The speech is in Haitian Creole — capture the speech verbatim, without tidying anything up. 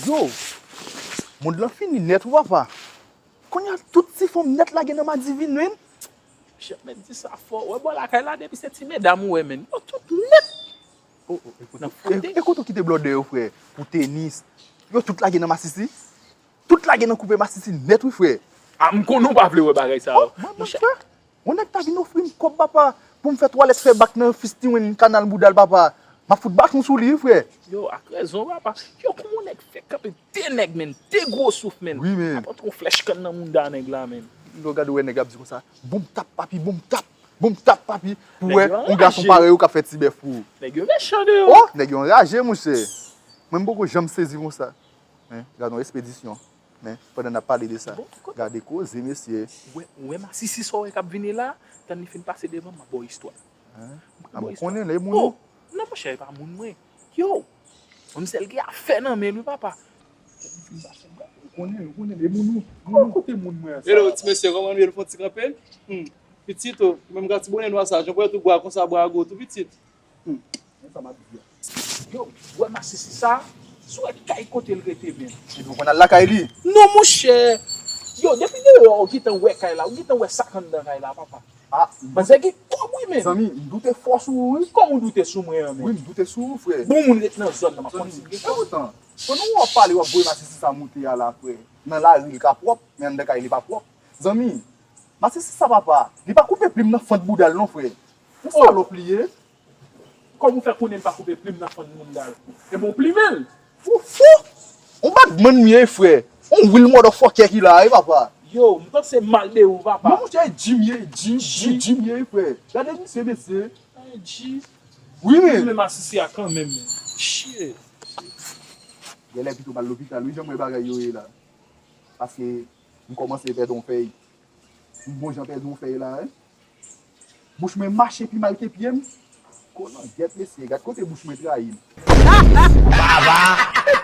Yo, mond lan fini nèt wi papa. Kounye a tout ti fanm nèt lage nan Madivine, menn. Chèf mèt di sa fò. Wè bò lakay la depi se ti medam ou wè, menn. Yo tout nèt. Oh, oh, e kote, e, e kote w kite blòdè yo, frè? Pou tenis. Yo tout lage nan masisi. Tout lage nan koupe masisi nèt, wi, frè. A, m konnen w pa vle wè bagay sa yo. Oh, mwen, mwen, frè. Yon nèg ta vin ofri m kòb, papa, pou m fè twalèt fè bak nan Fistiwen kanal bouda l, papa. M ap fout bachon sou li, wi, frè. Yo, ak rezon, papa. Yo, kòman yon nèg fè kanpe de nèg, menn? De gwo souf, menn. Wi, menn. Ap antre yon flèch kann nan mounda nèg la, menn. Lè w gade, w wè nèg ap di konsa, bon m tap, papi, bon m tap, bon m tap, papi. Pou wè yon gason parèy ou k ap fè ti bèf pou ou. Nèg yo mechan deyò. Oh, nèg yo anraje, monchè. Mwen, m poko janm sezi konsa. Men, gade yon espedisyon. Men, pandan n ap pale de sa, gade koze, mesye. Ou wè, ou wè masisi sa w wè k ap vini la, tann li fin pase devan m, m ap ba w istwa l. Hein? M ap ba w istwa l. Ah, bon, konnen, lè moun. Oh, non, monchè, e pa moun mwen. Yo, manmzèl gen afè nan men l, wi, papa. Konnen, konnen, e moun ou. Kòman kote moun mwen an sa? Hello, ti mesye, kòman nou ye? Nou fè yon ti kanpe? Hmm. Pitit, o, menm gati bonè nwa sa, jan w wè tou bwa konsa, bwa gwo tou, pitit. Hmm. Men sa m ap di a. Yo, ou wè masisi sa, si w wè kay kote l rete, menn. Epi w konn al lakay li? Non, monchè. Yo, depi deyò, ou gentan wè kay la, ou gentan wè sa k anndan kay la, papa. Ah, manzè gen kòb, wi, menn. Zanmi, m doute fò sou ou, wi. Kòman w doute sou mwen an, menn? Wi, m doute sou ou, frè. Bon moun ret nan zòn nan, m ap konn si l gen kòb. E poutan, pandan w ap pale, w ap voye masisi sa moute a la, frè. Nan lari, li ka pwòp, men anndan kay li pa pwòp. Zanmi, masisi sa, papa, li pa koupe plim nan fant bouda l, non, frè. Yon salòp li ye. Kòman w fè konnen l pa koupe plim nan fann moun dal? Ebyen w plimen l. Ou fou! Yon badman m ye, frè. Yon real motherfucker ki la, wi, papa. Yo, m panse mal de ou, papa. Non, monchè, G M ye, G M, G M ye, frè. Gade misye, mesye. Ay, G. Wi, men. Plimen masisi a kanmenm, men. Shit. Genlè pito m al lopital, wi, jan m wè bagay yo ye la. Paske m kòmanse pèdi yon fèy. M bon jan pèdi yon fèy la, wi. Bouch mwen mache pi mal ke pye m. Kolangèt, mesye, gad kote bouch mwen trayi m. Baba!